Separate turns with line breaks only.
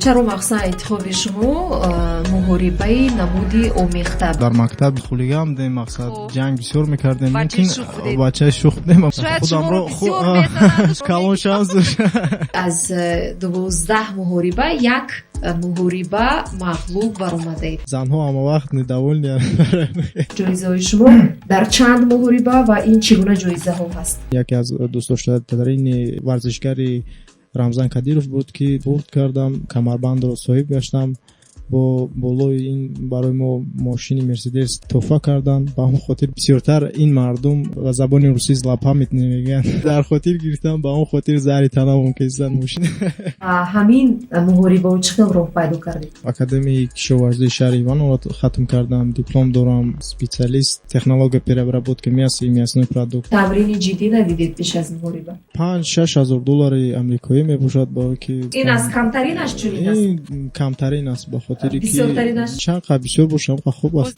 Чаро махсусан интихоби шумо муҳорибаи намуди омехта?
Дар мактаб хулиган будем, мақсад, ҷанг бисёр мекардем.
Бачаи шух будед.
Бачаи шух будем.
Шояд шуморо бисёр мезананд.
Калон шанс.
Аз 12 муҳориба як муҳориба мағлуб баромадаед.
Занҳо ҳама вақт недовольны.
Ҷоизаҳои шумо дар чанд муҳориба ва ин чӣ гуна ҷоизаҳо ҳаст?
Яке аз дӯстдоштатарини варзишгари Рамзан Кадиров буд, ки бурд кардам, камарбандро соҳиб гаштам. Бо болои ин барои мо мошини Мерседес тӯҳфа карданд. Ба ҳамон хотир бисёртар ин мардум ба забони русӣ злопамятный мегӯянд, дар хотир гирифтам. Ба он хотир заҳри танавон кесидан мошин.
Ҳамин муҳорибао чӣ хел роҳ пайдо кардед?
Академияи кишоварзии шаҳри Иваново хатм кардам, диплом дорам, специалист технология переработки мяса и мясной продукт.
Тамрини ҷиддӣ надидед пеш аз муҳориба?
5-6 ҳазор доллари амрикоӣ мебошад, бо ки
Ин аз камтаринаш чунин аст?
Ин камтарин аст, ба хотире ки
Бисёртаринаш?
чанд қа бисёр бошад, қа хуб аст.